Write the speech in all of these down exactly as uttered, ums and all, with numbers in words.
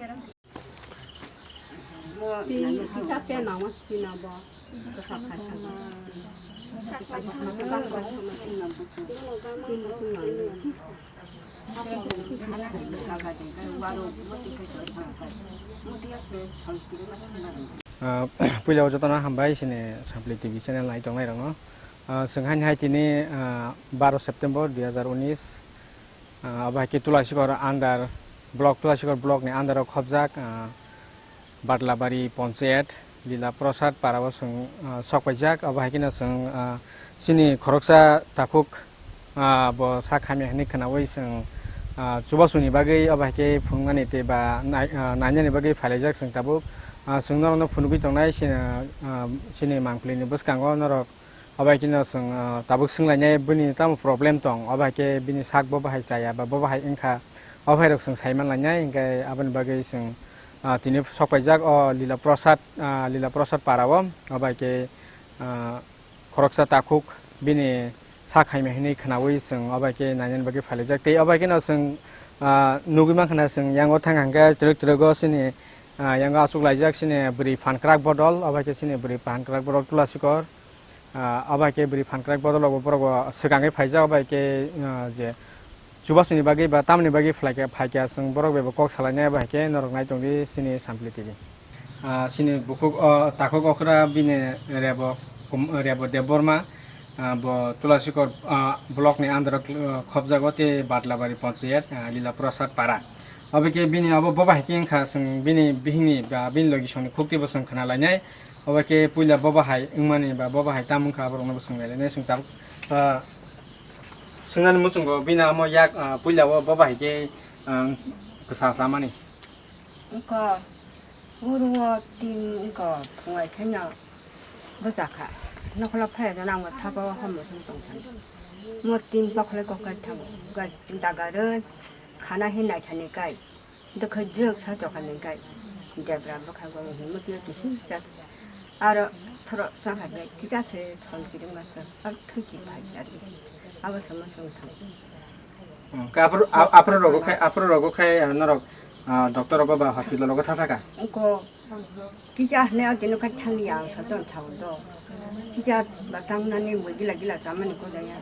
Ah, puila o jotono hambai chini Sampli T V channel nai tongnai rokno. Ah, chwng haini hai tini, ah, baro September dui hazar unis, ah, abo hai khe Tulasikhor under block, Tulasikhor block ni under o khobjak, ah, Batlabari Ponchayat, Lila Prasad para o chwng, ah, sok paijak. Abo hai kheno chwng, ah, chini khoroksa takhuk, ah, bo sak hamya hinwi khwnawi chwng, ah, chubasuni bagwi abo hai khe phunuknani tei ba nai-, ah, nainani bagwi phailaijak chwng tabuk. Ah, chwng norokno phunugwi tongnai chini, ah, chini Mangpili ni bwskango norok. Obo hai kheno chwng, ah, tabuk swnglainai bini tamo problem tong, obo hai khe bini sak bo bahai chaya ba bo bahai wngkha, obo hai rok chwng saiman lainai, hinkhe aboni bagwi chwng, ah, tini sok paijak o Lila Prasad, ah, Lila Prasad para o, obo hai khe, ah, khoroksa takhuk bini sak hamya hinwi khwnawi chwng obo hai khe nainani bagwi phailaijak. Tei obo hai kheno chwng, ah, nugwi mankha na chwng yango thang hangkhe twrwk twrwk o chini, ah, yango achuk laijak chini bwrwi phan kwrak bodol, obo hai khe chini bwrwi phan kwrak bodol Tulasikhor. Ah, abo hai khe bwrwi phan kwrak bodol rok bo borok bo swkangwi phaijak, abo hai khe, ah, je chubasuni bagwi ba tamoni bagwi phlai khe, phai khe chwng borok bai bo kok salainai, abo hai khe norok nai tongdi chini Sampli T V. Ah, chini bukhuk o takhuk okra bini Rebo Kum-, Rebo Debbarma, ah, bo Tulasikhor, ah, block ni under o, ah, khobjago tei Batlabari Ponchayat, ah, Lila Prasad Para. Abo khe bini abo boba hai khe wngkha chwng bini bihikni ba bini logi songni khukti bo chwng khna lainai. Obo khe puila bobo hai wngmani ba bobo hai tam wngkha, aborokno bo swnglainai swng tabuk. Ah, swngnani muchungo bini amo yak, ah, puila o bobo hai khe, ah, kwsa chamani. Wngkha, oro o tin wngkha phungai khaino bwchakha. Nokhla phaiya jana ang bo thapa o homo song tong sani. Mo tin bokholai kokhai thango. Gai dagarwi khana hinai thani kai. Dwkhai dwk sa chokani gai debra bwkha gong hinwi twiwi kisi jak. Aro thoro chang hai bai kisa se thon kiring masa ar thwi ki phai ar kisi. Abo sama sama thang. Hmm, ka apro, a-, apro rogo khai, apro rogo khai, ah, norok, ah, doctor rogo ba hospital rogo tha thaka? Ko kisa hne o dino khai thang ya ang sa ton thang do. Kisa ba tang nani bo gila gila chamani ko daya.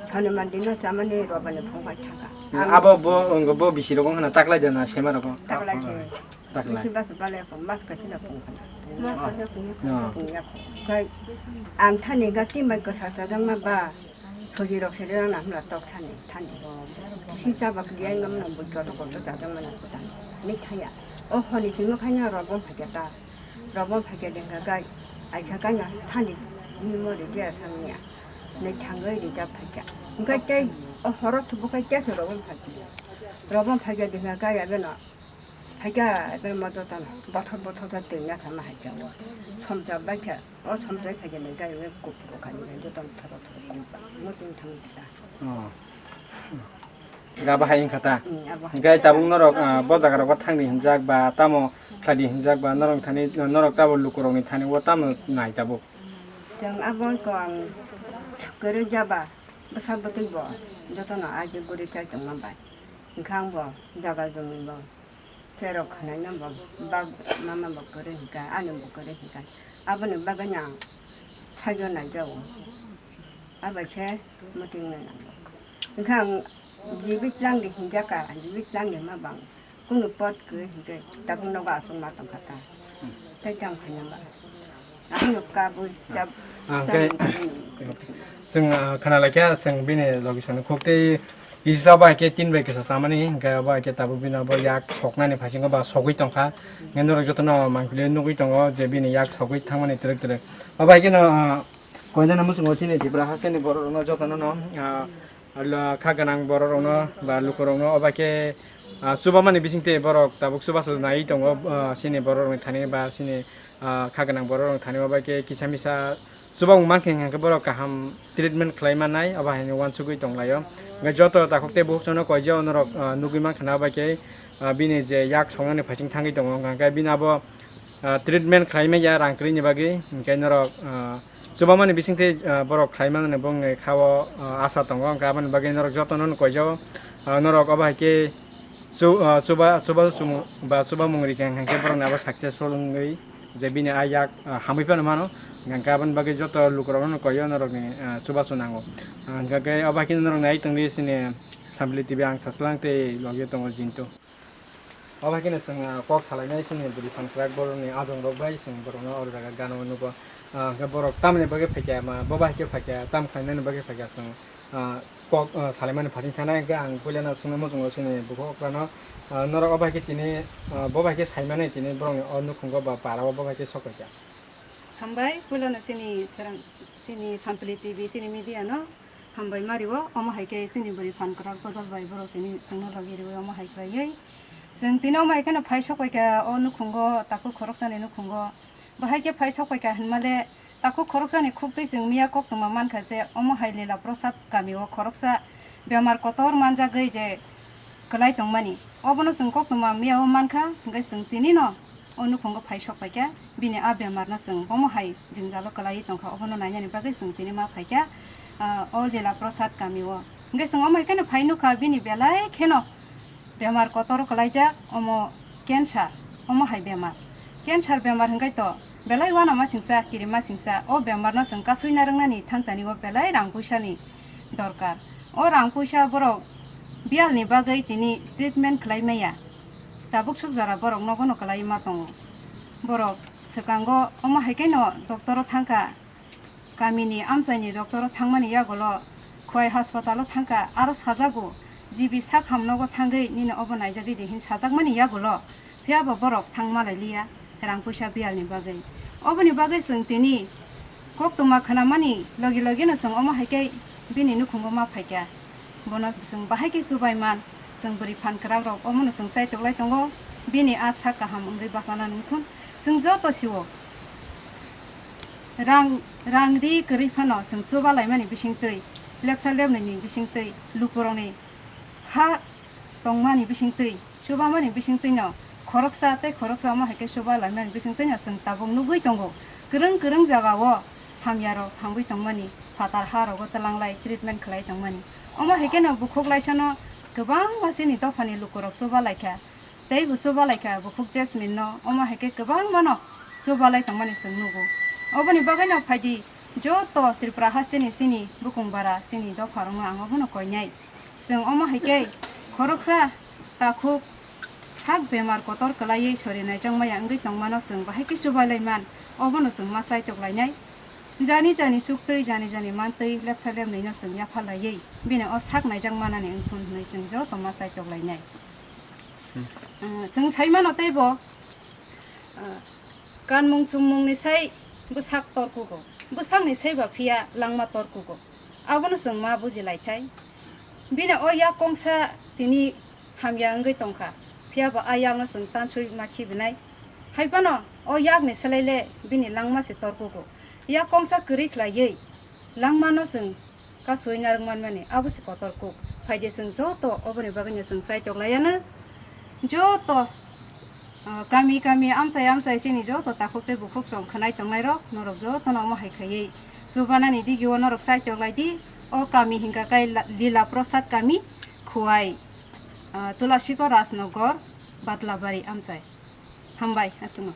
Thani man dino chamani robani phung khai thaka. Hmm, abo bo, bo bisi rogo hana taklai dana sema rogo? Taklai se. Taklai. Bisi bas bale ko mas kasi na phung khai. Mas kasi phung khai. No. Phung ya ko. Khai ang thani ga ti mai ko sa sa jang ma ba. Soji rok se rang na hmla tok thani thani. Si cha bak lian ngam na bui ko ko cha jang ma na ko thani. Ni thaya. O honi si mo khai na robon phai ta. Robon phaikya dengkha gai, aikha kaina thani ni mo de dia samya. Nei thangoi de ta phaikya. Hingkha tei o horo thubu khai tei se robon phaikya. Robon phaikya dengkha gai abeno. Phaikya abeno modo tana. Bothor bothor ta tengya sama haikya o. Somja baikya. O somja phaikya nei gai we kup ko kani gai joto thoro thoro kup. Mo teng thang ta. Oh. Ga bahai wngkha ta? Hmm, abo hai. Hingkhe tabuk norok, ah, bo jaga rogo thangdi hinjak ba tamo khlaidi hinjak ba norok thani, norok tabo lukurokni thani o tamo nai tabuk? Chwng abo wngkha ang kwrwi jaba bwsa bwtwi bo jotono aji guri chai tongma bai. Hingkhe ang bo jaga jumi bo cherok khwnaino bo bag mama bo kwrwi hingkha ani bo kwrwi hingkha aboni bagwino ang sajo naijago. Abai khe muting nai nango. Hingkhe ang jibit lang di hinjaka, jibit lang di ma bang. Kunu pot kwrwi hinkhe tabuk nogo aswk ma tongkha ta. Tei tang khaina ba. Ang nuk kabui chap. Ah, chap hingkhe nuk kabui. Chwng, ah, khana laikha, chwng bini logi soni khuk tei kisa bai khe tin bai kisa chamani, hingkhe abo hai khe tabuk bini abo yak soknani phaisingbo ba sogwi tongkha. Hingkhe norok jotono mangpili nugwi tongo je bini yak sogwi thangmani twrwk twrwk. Abo hai kheno, ah, Koinani muchungo chini Tripura hasteni borok rokno jotono no, ah, la kha gwnang borok rokno ba luku rokno obo khe, ah, chubamani bisingtwi borok tabuk chubachu naiwi tongo, ah, chini borok rokni thani ba chini, ah, kha gwnang borok rokni thani obo khe kisa misa chubamung mankhe hwnkhe borok kaham treatment khlai mannai obo hai uansugwi tonglaio. Hwnkhe joto takhuk tei bukhuk chwngno koijao norok, ah, nugwi mankha na obo khe, ah, bini je yak songnani phaising thangwi tongo hwnkhe bini abo, ah, treatment khlai manya rang kwrwini bagwi hwnkhe norok, ah, Chubamani bisingtwi, ah, borok khlai mano ni bongni khao, ah, asa tongo, hwnkhe aboni bagwi norok jotono no koijao. Ah, norok obo hai khe Chu-, ah, chuba, chuba chumung ba chuba mung rikha hwnkhe borokni abo successful wngwi je bini a yak, ah, hamwi phano mano. Hwnkhe aboni bagwi joto lukurokno koyo norokni, ah, chubachu nango. Ah, hwnkhe obo hai khe norokni ai tongdi chini Sampli T V ang Saswlang tei logi tongo Jintu. Obo hai kheno chwng, ah, kok salainai chini bwrwi phan kwrak borokni adongrok bai chwng borokno oro jaga gana o nugo. Ah, hwnkhe borok tamoni bagwi phaikha ma, bo bai khe phaikha, tam khlainani bagwi phaikha chwng, ah, kok, ah, salaimani phasing thanai hwnkhe ang puilano chwngno muchungo chini bukhuk okrano, ah, norok obo hai khe tini, ah, bo bai khe saimani tini borokni o nukhungo ba para o bo bai khe sok paikha. Hambai, puilano chini serang, chini Sampli T V, chini media no. Hambai mario, omo hai khe chini bwrwi phan kwrak bodol bai borok tini chwngno logi riwi omo hai khlaiwi. Chwng tini omo hai kheno phai sok paikha o nukhungo, takhuk khoroksani nukhungo. Bahai khe phai sok paikha hinmale takhuk khoroksani khuktwi chwng miya koktwma mankha je omo hai Lila Prasad kamio khoroksa bemar kotor manjagwi je kwlai tongmani. Obono chwng koktwma miya o mankha, hwnkhe chwng tinino o nukhungo phai sok paikha, bini a bemarno chwng bomo hai jwngjalo kwlaiwi tongkha, obono nainani bagwi chwng tini ma phaikha, ah, o Lila Prasad kamio. Hwnkhe chwng omo hai kheno phai nukha, bini belai kheno bemar kotor kwlaijak, omo cancer, omo hai bemar. Cancer bemar hwnkhe to belai uanama singsa, kirima singsa, o bemarno chwng kasui narwknani thangtani o belai rang puisani dorkar. O rang puisa borok biyalni bagwi tini treatment khlai maya. Tabuk suk jora borok nogono kwlai ma tongo. Borok swkango omo hai khe no doctor o thangkha, kamini amchaini doctor o thangmani yagulo, Khowai hospital o thangkha, aro sajago, G B sak ham nogo thangwi nini obo naijagwi di hin sajakmani yagulo, phiya bo borok thang malai liya rang puisa biyalni bagwi. Oboni bagwi chwng tini koktwma khnamani logi logi no chwng omo hai khe bini nukhungo ma phaikha. Bono chwng bahai khe chubai man, chwng bwrwi phan kwrak rok omono chwng chaitok lai tongo, bini a sak kaham wngwi bachana nung thun. Chwng joto sio rang, rang ri kwrwi phano chwng chuba laimani bisingtwi, lepsa lepnwini bisingtwi, lukurokni kha tongmani bisingtwi, chubamani bisingtwino khoroksa tei khoroksa omo hai khe chuba laimani bisingtwino chwng tabuk nugwi tongo. Kwrwng kwrwng jagao hamyarok hamwi tongmani, phatar harogo twlanglai treatment khlai tongmani. Omo hai kheno bukhuk laisano kwbangma chini dophani lukurok chuba laikha. Tei bo chuba laikha bukhuk Jasmine no, omo hai khe kwbangmano chubalai tongmani chwng nugo. Oboni bagwino phaidi joto Tripura hasteni chini bukung bara chini dopharokno ang obono koinai. Chwng omo hai khe khoroksa takhuk sak bemar kotor kwlaiwi sori naijakmaya wngwi tongmano chwng bahai khe chubalai man, obono chwng ma chaitok lainai. Jani jani chuktwi, jani jani mantwi, lepsa lepnwino chwng yapha laiwi bini o sak naijak manani wngthun hwnwi chwng joto ma chaitok lainai. Hmm. Ah, chwng sai mano teibo, ah, kanmung chumungni sai bwsak torkugo, bwsakni sai ba phiya langma torkugo, abono chwng ma buji lai thai. Bini o yak kongsa tini hamya wngwi tongkha, phiya bo a yakno chwng tanswi ma khibinai. Hai phano o yakni slai le bini langma se torkugo, yak kongsa kwrwi khlaiwi langmano chwng kasui narwk manmani abo se kotor kuk. Phaidi chwng joto oboni bagwino chwng chaitok laiano. Joto, ah, kami kami amchai amchai chini joto takhuk tei bukhuk chwng khwnai tongnairok norok jotono omo hai khaiwi chubanani digio norok chaitok laidi. O kami hingka khe La-, Lila Prasad kami, Khowai, ah, Tulasikor Rajnagar, Batlabari amchai. Hambai, aswkno.